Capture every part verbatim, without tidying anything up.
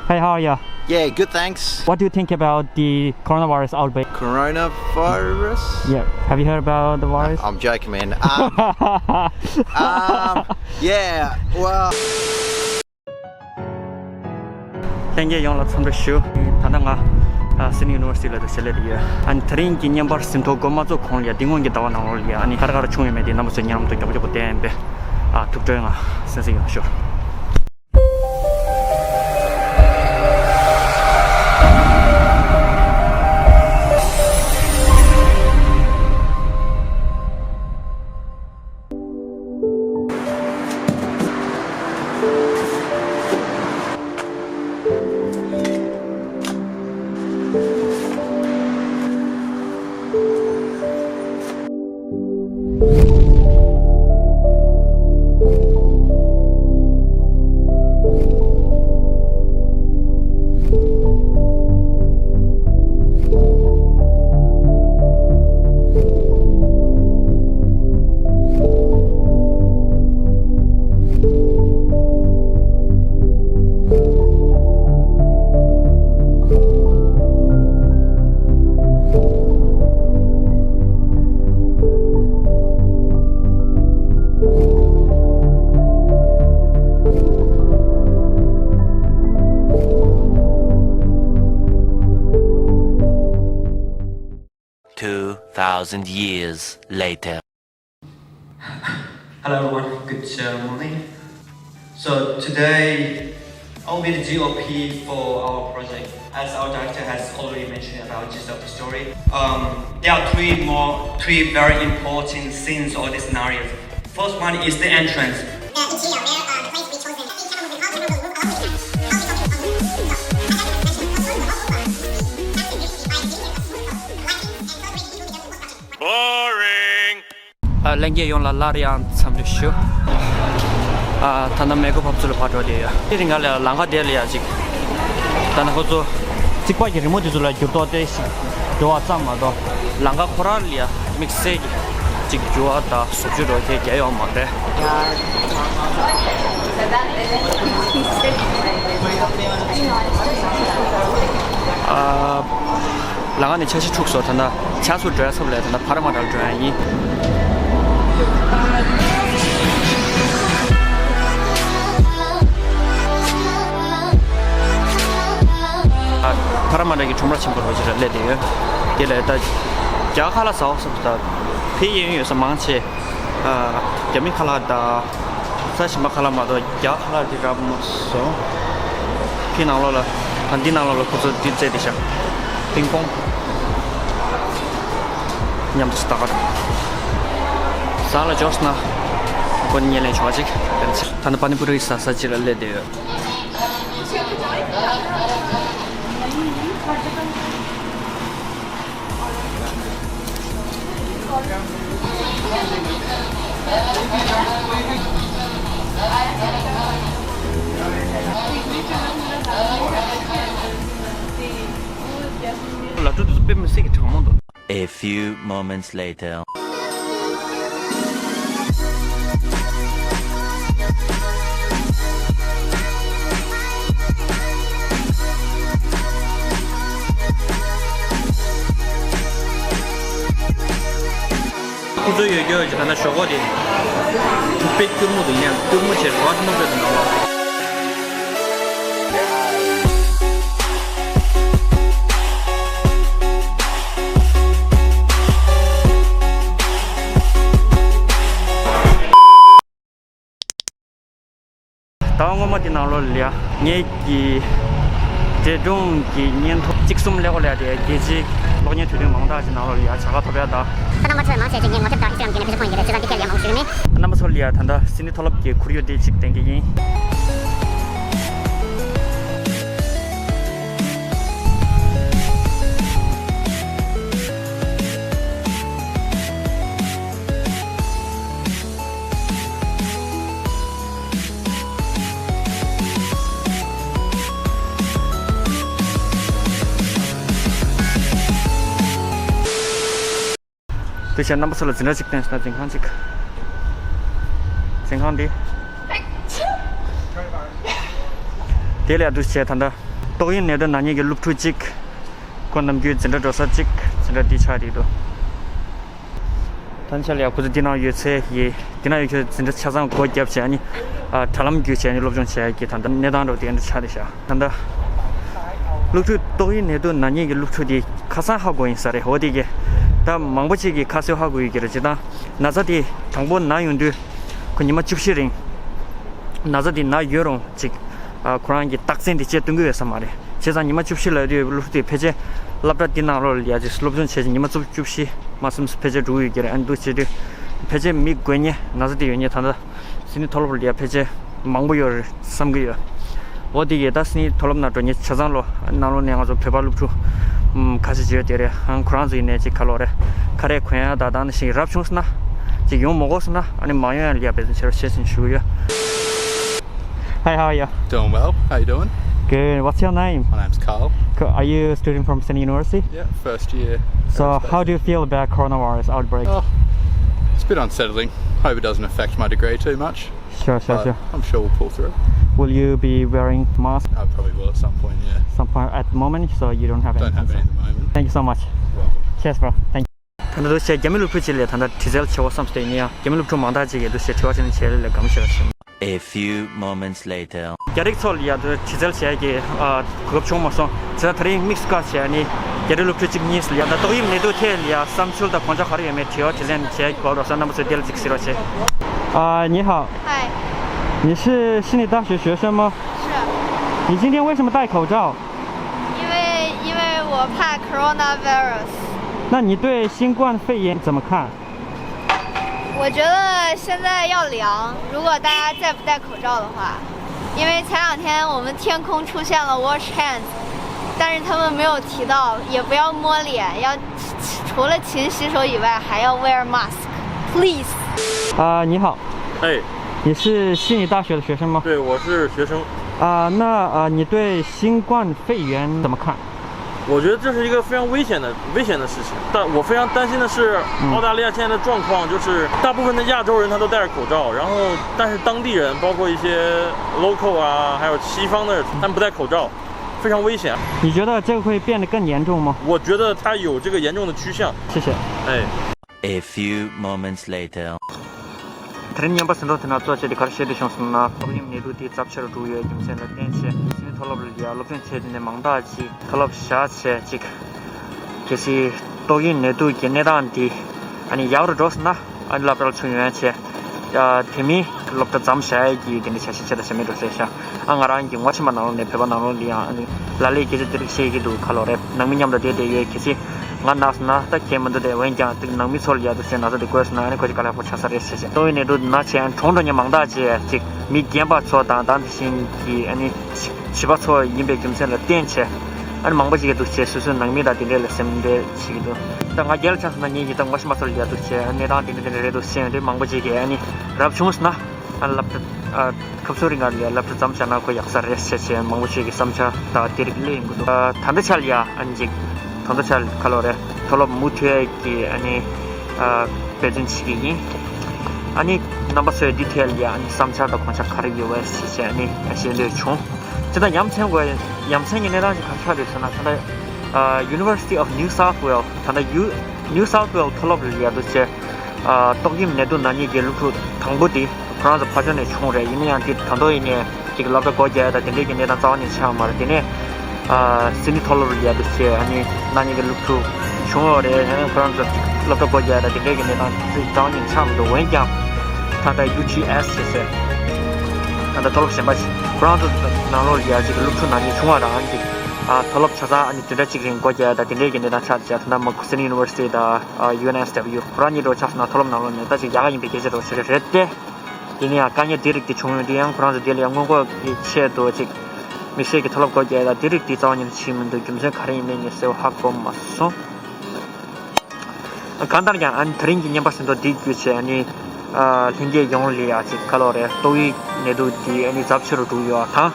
Hey, how are you? Yeah, good, thanks. What do you think about the coronavirus outbreak? Coronavirus? Yeah, have you heard about the virus? I'm joking, man. Um, um, yeah, well. ལྷན་རྒྱས་ཡོངས་ལ་འཚམས་འདྲི་ཞུ། ད་ལྟ་ང་ཨ་Sydney University ལ་དུ་ཞལ་ལས་དུ་ཡོད། ཨ་ནི་དེ་རིང་གི་བརྙན་པར་ཟིན་ཐོ་འགོ་མ་བཙུགས་གོང་ལ་ཡ་འདི་སྔོན་གྱི་ཟླ་བ་ནང་ལོགས་ལ་ཡ་ཨ་ནི་ག་རེ་ག་རེ་བྱུང་ཡོད་མེད་དེ་རྣམ་པ་ཚོས་ཉེ་ལམ་དུ་མགྱོགས་མགྱོགས་པོ་བསྟན་པས་ཨ་ཐུགས་སྤྲོའི་ངང་གསན་གཟིགས་ཡོང་ཞུ། Two thousand years later. Hello everyone, good uh, morning. So today I'll be the D O P for our project. As our director has already mentioned about the gist of the story, um, there are three more, three very important scenes or the scenarios. First one is the entrance. The interior where uh, the place will be chosen. The camera will be out and will move along with the camera. How we talking on the roof of the roof. So, as I was mentioning, postpone the walk over. This is absolutely by the engineer of the roof. Lighting and further into the construction. Boring. ཨ་ལྷན་རྒྱས་ཡོངས་ལ་སླར་ཡང་འཚམས་འདྲི་ཞུ། ཨ་ད་ནང་མེ་ཀོ་ཕབ་ཚུལ་ལ་ཕར་འགྲོ་བསྡད་ཡོད། དེ་རིང་ག་ལ་ལམ་ཁ་དེ་ལ་ཡ་ཅིག་ད་ནང་ཁོ་ཚོ་རྩིག་པ་གི་རི་མོ་དེ་ཚོ་ལ་འགྱུར་ལྡོག་དེ་ཞིག་འགྲོ་བ་ཙམ་མ་གཏོགས་ལམ་ཁ་ཁོ་རང་ལ་ཡ་དམིགས་བསལ་གྱི་ཅིག་འགྱུར་བ་དང་བཟོ་བཅོས་འགྲོ་མཁན་རྒྱག་ཡོད་མ་རེད། ཨ། ལམ་ཁ་ནས་འཆར་གཞི་འཁྲུགས་སོང་། ད་ལྟ་ཆགས་སུ་འགྲོ་ཡ་ཚབ་ལས་ད་ལྟ་བྷ་ར་མ་ཊ་ལ་འགྲོ་ཡ་ཡིན། ཨ། བྷ་ར་མ་ཊ་གི་ཁྲོམ་ར་ཆེན་པོ་རོ་ཅི་ལ་སླེབས་བསྡད་ཡོད། དེ་ལས་ད་རྒྱ་ཁ་ལག་ཟ་འོག་སོགས་ད་ཕེ་ཡིན་ཡོད་ས་མང་ཆེ། ཨ། རྒྱ་མི་ཁ་ལག་དང་། ས་ཞིམ་པ་ཁ་ལག་མ་གཏོགས་རྒྱ་ཁ་ལག་དེ་རག་མ་སོང་། ཁྱི་ནང་ལོགས་ལ་ཨ་འདི་ནང་ལོགས་ལ་ཁོ་ཚོ་འདི་རྩེད་དེ་བཞག་པིང་པོང་མཉམ་དུ་ལྟ་ག་ཟ་ལ་འབྱོར་སོང་ན་ཁོ་ནི་སྣེ་ལེན་བྱུང་བ་ཅིག་ད་ནི་པ་ནི་པུ་རི་ཟ་ས་ཅིག་ལ་སླེབས་བསྡད་ཡོད། ལ་ཀྲུ་དུ་དཔེ་མི་སྲིད་ཀྱི་གྲང་མོ་འདུག A few moments later. ཁོ་ཚོ་ཡོད་རྒྱུ་ཡོད་ཀྱི་ད་ལྟ་ཞོག་ཁོག་དེ་དཔེ་སྐྱུར་མོ་འདུག་ཡང་སྐྱུར་མོ་བྱས་རོ་ཨ་ཐུ་མོ་སྤྲོད་དུ་ནང་ལོགས། ཟླ་བ་སྔོན་མ་དེ་ནང་ལོགས་ལ་ཡ་ངེད་ཀྱི་འབྲས་སྒྲུང་གི་སྙན་ཐོ་གཅིག་གསུམ་ཀླད་ཀོར་ལ་ཡ་དེ་རྒྱལ་སྤྱིའི་གློག་བརྙན་དུས་སྟོན་མང་དག་ཅིག་ནང་ལོགས་ལ་ཡ་བྱ་དགའ་ཐོབ་ཡ་དང་། ད་ལྟ་ང་ཚོས་མང་ཆེ་ཅིག་ངའི་ངོ་དེབ་དང་ཨིན་སི་ཊ་གྷ་རམ་དེ་ནས་ཕུལ་ཆེར་ཐོན་ཡིན་རེད། བྱས་ཙང་འདི་སྐད་ལ་ཡ་མང་པོ་ཞུ་གི་མིན། རྣམ་པ་ཚོ་ལ་ཡ་ད་ལྟ་སིད་ནི་མཐོ་སློབ་ཀྱི་ཁོར་ཡུག་འདི་ཅིག་བསྟན་གྱི་ཡིན། དེ་བྱས་རྣམ་པ་ཚོ་ལ་འཛིན་གྲྭ་གཅིག་བསྟན་སོང་ན་འཛིན་ཁང་གཅིག་འཛིན་ཁང་འདི། དེ་ལས་འདུག་བྱས་ད་ལྟ་ ཏོག་དབྱིབས་ནད་དུག་ན་མཁན་གྱི་སློབ་ཕྲུག་གཅིག་ཁོ་ནམ་རྒྱུན་འཛིན་གྲྭ་འགྲོ་ས་གཅིག་འཛིན་གྲྭ་འདི་ཆགས་བསྡད་འདུག་ད་ཆ་ལ་ཡང་ཁོ་ཚོ་འདི་ནང་ཡོད་ཚད་ཡིན། འདི་ནང་ཡོད་ཁྱོད་འཛིན་གྲྭ་ཆ་ཚང་སྒོ་བརྒྱབ་བྱས་ནི། ཨ། དྲ་ལམ་བརྒྱུད་བྱས་ནི་སློབ་སྦྱོང་བྱས་ཀྱི་ད་ལྟ་གནས་སྟངས་འདྲ་བོ་དེ་འདྲ་ཆགས་བསྡད་ཤག་ད་ལྟ་སློབ་ཕྲུག་ཏོག་དབྱིབས་ནད་དུག་ན་མཁན་གྱི་སློབ་ཕྲུག་དེ་ཁ་སང་ཧ་གོ་ཡིན་ས་རེད། འོ་དེ་གི་ད་མང་པོ་ཅིག་གིས་ཁ་གསལ་ཧ་གོ་ཡོད་ཀྱི་རེད། སྤྱིར་བཏང་ན་ཚ་དེ་དང་པོ་ན་ཡོང་དུས་ཁོ་ཉི་མ་བཅུ་བཞི་རིང་ན་ཚ་དེ་ན་ཡོད་རུང་ཅིག་ཨ། ཁོ་རང་གི་རྟགས་མཚན་དེ་བཅད་སྟོན་གྱི་ཡོད་ས་མ་རེད། བྱས་ཙང་ཉི་མ་བཅུ་བཞི་ལབ་དུས་སློབ་ཕྲུག་དེ་ཕལ་ཆེར་སློབ་གྲྭ་འདི་ནང་ལོགས་ལ་ཡ་ཅིག་སློབ་སྦྱོང་བྱས་ཀྱི་ཉི་མ་བཅུ་བཞི་མ་ཟིན་ཕལ་ཆེར་འགྲོ་གི་ཡོད་ཀྱི་རེད། ཨ་ནི་འདུག་བྱེད་དུས་ཕལ་ཆེར་མི་འགོས་མཁན་ན་ཚ་དེ་ཡོད་མཁན་ད་ལྟ་སིད་ནི་མཐོ་སློབ་ལ་ཡ་ཕལ་ཆེར་མང་པོ་ཡོད་རེད་བསམ་གྱི་ཡོད། འོ་དེ་གས་ད་སིད་ནི་མཐོ་སློབ་ནང་འགྲོ་མཁན་ཆ་ཚང་ལོ་ནང་ལོགས་ནས་ང་ཚོ་བོད་པ་སློབ་ཕྲུག་ཁ་ཤས་ཅིག་ཡོད་དེ་རེད། ཨང་ཁོ་རང་ཚོ་ཡིན་ནས་ཅིག་ག་ལོག་རེད། ཁ་རས་གོན་ཡ་ད་དང་ནི་ཞིག་རབ་བྱུང་སོང་ན་ཅིག་ཡོང་མ་དགོས་སོང་ན་ཨ་ནི་མ་ཡོང་ཡ་ལ་ཡ་འབད་བརྩོན་བྱེད་རོགས་བྱེད་ཟེར་ཞུ་གི་ཡོད། Hey, how are you? Doing well. How you doing? Good. What's your name? My name's Carl. Co- Are you a student from Sydney University? Yeah, first year. So, how do you feel about coronavirus outbreak? Oh, it's a bit unsettling. Hope it doesn't affect my degree too much. Sure, sure, but sure. I'm sure we'll pull through. Will you be wearing mask? I probably will at some point, yeah. Some point at the moment, so you don't have any. Don't have any at the moment. Thank you so much. You're welcome. Cheers, bro. Thank you. ད་ལྟ་འདུག་བྱས་རྒྱ་མི་སློབ་ཕྲུག་ཅིག་ལ་ད་ལྟ་དྲི་རྩད་བྱེད་དགོས་བསམ་སྟེ་ཡིན་ཡང་རྒྱ་མི་སློབ་ཕྲུག་མང་དག་ཅིག་གིས་འདུག་བྱས་དྲི་བ་བྱས་ནས་བྱས་ལས་ལས་དགའ་མོ་ཞིག་རེད་བྱུང་། A few moments later. རྒྱ་རིགས་ཚོ་ལ་ཡ་དྲི་རྩད་བྱེད་ཀྱི་ཨ་གོ་སྐབས་བྱུང་མ་སོང་། བྱས་ཙང་དེ་རིང་དམིགས་སུ་བཀར་བྱས་ནས་རྒྱ་རིགས་སློབ་ཕྲུག་གཅིག་གཉིས་ལ་ཡ་ད་ཏོག་དབྱིབས་ནད་དུག་ཐད་ལ་ཡ་བསམ་ཚུལ་དང་དགོངས་འཆར་ག་རེ་ཡོད་མེད་དྲི་བ་དྲིས་ལན་བྱེད་དགོས་རོགས་ཟེར། རྣམ་པ་ཚོས་དེ་ལ་ཅིག་གཟིགས་རོགས་བྱེད། 啊，你好。嗨。你是悉尼大学学生吗？是。你今天为什么戴口罩？因为，因为我怕 coronavirus。那你对新冠肺炎怎么看？我觉得现在要量，如果大家再不戴口罩的话，因为前两天我们天空出现了 wash hands，但是他们没有提到，也不要摸脸，要除了勤洗手以外，还要 wear mask，please。啊，你好。哎。你是悉尼大学的学生吗？对，我是学生。啊，那，啊，你对新冠肺炎怎么看？我觉得这是一个非常危险的、危险的事情，但我非常担心的是，嗯。澳大利亚现在的状况就是大部分的亚洲人他都戴着口罩，然后但是当地人，包括一些 local 啊，还有西方的，他们不戴口罩，非常危险。你觉得这个会变得更严重吗？我觉得它有这个严重的趋向。谢谢。哎。A few moments later. དེ་རིང་ཉན་པ་ཟིན་ཐོ་དེ་ན་གཙོ་ཆེ་དེ་ག་རེ་བཤད་དེ་བྱུང་སོང་ན། ཏོག་དབྱིབས་ནད་དུག་དེ་ཚབས་ཆེ་རུ་འགྲོ་ཡོད་རྒྱུ་མཚན་ལ་བརྟེན་བྱས་སིད་ནི་མཐོ་སློབ་ལ་ཡ་སློབ་སྦྱོང་བྱས་དེ་ནས་མང་དག་ཅིག་མཐོ་སློབ་བཞག་བྱས་ཅིག་གལ་སྲིད་ཏོག་དབྱིབས་ནད་དུག་གི་གནས་སྟངས་འདི་ཨ་ནི་ཡག་རུ་འགྲོ་སོང་ན་ཨ་ནི་སློབ་གྲྭ་ལ་ཚུར་ཡོང་བྱས་དེ་མིན་སློབ་གྲྭ་མཚམས་བཞག་ཡས་ཀྱི་དེ་འདྲ་བྱ་ཤེས་བྱེད་དང་བྱ་མེད་འགྲོ་ཟེར་ཤག་ཨ་ང་རང་གི་ངོ་ཤེས་པ་ནང་ལོགས་ནས་བོད་པ་ནང་ལོགས་ལ་ཡང་ཨ་ནི་ལ་ལས་སྐད་ཆ་དེ་རིགས་བཤད་ཀྱི་འདུག་ག་ལོག་རེད། ནང་མི་མཉམ་དུ་བསྡད་བསྡད་ཡོད། གལ་སྲིད་ང་ན་སོང་ན་ད་ཁྱད་མི་འདུག་སྟེ། འོན་ཀྱང་དེ་ནང་མི་ཚོ་ལ་ཡ་དུ་ཟེར་ན་ཚ་དེ་འགོས་སོང་ན་ཨ་ནི་ཁོ་ཅིག་དཀའ་ལས་ཁག་པོ་ཆགས་ས་རེད་ཟེར་བྱས། ཏོག་དབྱིབས་ནད་དུག་ན་བྱས་གྲོངས་འགྲོ་མཁན་མང་དག་ཅིག་ཅིག་མི་རྒན་པ་ཚོ་དང་ད་དེ་བཞིན་གྱི་ཨ་ནི་བྱིས་པ་ཚོ་ཡིན་པའི་རྒྱུ་མཚན་ལ་བརྟེན་བྱས་ཨ་ནི་མང་པོ་ཅིག་གིས་འདུག་བྱས་སོ་སོའི་ནང་མི་དང་དེ་འདྲས་ལ་སེམས་ཁྲལ་བྱེད་ཀྱི་འདུག་ད་ང་རྒན་ལ་ཆ་མཚོན་ན་ངེད་ཀྱི་ད་ངོ་ཤེས་པ་ཚོ་ལ་ཡ་འདུག་བྱས་གནས་སྟངས་དེ་འདྲ་དེ་འདྲ་རེད་འདུག་ཟེར་ཡོང་དུས་མང་པོ་ཅིག་གིས་ཨ་ནི་རབ་བྱུང་སོང་ན། ཨ་སློབ་གྲྭ་ཨ་སྐབས་སུ་རིང་ང་ལ་སློབ་གྲྭ་མཚམས་བཞག་ན་ཁོ་ཡག་ས་རེད་ཟེར་བྱས་མང་པོ་ཞིག་གི་བསམ་འཆར་དང་དེ་རིགས་སླེབས་ཡོང་གི་འདུག་ཨ་ད་ལྟ་ཆར་ལ་ཡ་ཨ་ནི་ཅིག་ད་ལྟ་ཆར་ག་ལོག་རེད། མཐོ་སློབ་མུ་མཐུད་ཀྱི་ཨ་ནི་ཨ་འབད་བརྩོན་བྱེད་ཀྱི་ཡིན། ཨ་ནི་རྣམ་པ་ཚོས་འདི་ཐད་ལ་ཡ་ཨ་ནི་བསམ་འཆར་དང་དགོངས་འཆར་ག་རེ་ཡོད་པ་ཞུས་བྱས་ཨ་ནི་ཞུ་འདོད་བྱུང་། དེ་དང་ཡ་མཚན་དགོས་ཡ་མཚན་གྱི་གནས་སྟངས་ཅིག་ག་རེ་ཆགས་འདུག་ཟེར་ན་ད་ལྟ་ཨ་University of New South Wales ད་ལྟ་ཡུ་New South Wales མཐོ་སློབ་ལ་ཡ་འདུག་བྱས། ཨ་ཏོག་དབྱིབས་ནད་དུག་ན་མཁན་གྱི་སློབ་ཕྲུག་དང་པོ་དེ་ཁོ་རང་ཚོ་ཕར་ཕྱོགས་ནས་བྱུང་རེད། ཡིན་ན་ཡང་དེ་ད་དུང་ཡིན་ནའི་ཅིག་སློབ་གྲྭ་སྒོ་རྒྱག་ཡ་དང་དེ་འདྲའི་གི་གནས་སྟངས་རྩ་བ་ནས་ཆགས་མ་རེད། དེ་ནས་ཨ་སིད་ནི་མཐོ་སློབ་ལ་ཡ་འདུག་བྱས་ཨ་ནི་ན་མཁན་གྱི་སློབ་ཕྲུག་བྱུང་ཡོད་རེད། ཨ་ནི་ཁོ་རང་ཚོ་སློབ་གྲྭ་སྒོ་རྒྱག་ཡ་དང་དེ་འདྲའི་གི་གནས་སྟངས་རྩ་བ་ནས་ཆགས་མི་འདུག་འོན་ཀྱང་ད་ལྟ་ཡུ་ཊི་ཨེས་ཟེར་ད་ལྟ་མཐོ་སློབ་གཞན་པ་ཞིག་ཁོ་རང་ཚོ་ནང་ལོགས་ལ་ཡ་ཅིག་སློབ་ཕྲུག་ན་མཁན་བྱུང་བ་དང་ཨ་ནི་ཅིག་ཨ་མཐོ་སློབ་ཆ་ཚང་ཨ་ནི་བདུན་ཕྲག་གཅིག་རིང་སྒོ་རྒྱག་ཡ་དང་དེ་འདྲའི་གི་གནས་སྟངས་ཆགས་བྱས། ད་ལྟ་མ་སིད་ནི་ཡུ་ནི་ཝར་སི་ཊི་དང་ཨ་ཡུ་ཨེན་ཨེས་ཌབ་ལིའུ་ཁོ་རང་གཉིས་འགྲོ་ཆགས་སོང་ན་མཐོ་སློབ་ནང་ལོགས་ནས་ད་ཅིག་ཡག་ག་ཡིན་པའི་སྐད་ཆ་འདྲ་བོ་ཞིག་རེད་དེ། དེ་ནས་ཡང་དཀའ་ངལ་དེ་རིགས་དེ་བྱུང་ཡོང་དུས་ཡང་ཁོ་རང་ཚོ་དེ་ལ་ཡང་སྔོན་འགོག་གི་ཆེད་དུ་ཅིག་མི་ཤེས་ཀྱི་མཐོ་སློབ་སྒོ་རྒྱག་ཡ་དེ་རིགས་དེ་རྩ་བ་ཉིད་ནས་བྱེད་མི་འདུག་རྒྱུ་མཚན་ག་རེ་ཡིན་མིན་ངས་གསལ་པོ་ཧ་གོ་མ་སོང་། གང་ལྟར་ཀྱང་ཨ་ནི་དེ་རིང་གི་བརྙན་པར་ཟིན་ཐོ་འདི་བརྒྱུད་བྱས་ཨ་ནི་ཨ་ལྷན་རྒྱས་ཡོངས་ལ་ཡ་ཅིག་ག་ལོག་རེད། ཏོག་དབྱིབས་ནད་དུག་འདི་ཨ་ནི་ཚབས་ཆེ་རུ་འགྲོ་ཡོད་པ་དང་།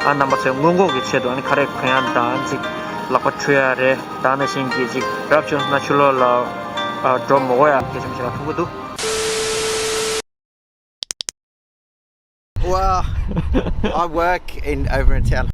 ཨ་རྣམ་པ་ཚོས་སྔོན་འགོག་གི་ཆེད་དུ་ཨ་ནི་ཁ་རས་གོན་ཡ་དང་ཅིག་ལག་པ་འཁྲུ་ཡ་རེད། ད་ནང་བཞིན་གྱི་ཅིག་རབ་བྱུང་སོང་ན་ཕྱི་ལོགས་ལ་ཨ་འགྲོ་མི་དགོས་ཡ་གལ་ཆེན་པོ་ཞིག་ལ་མཐོང་གི་འདུག Well, I work in over in town.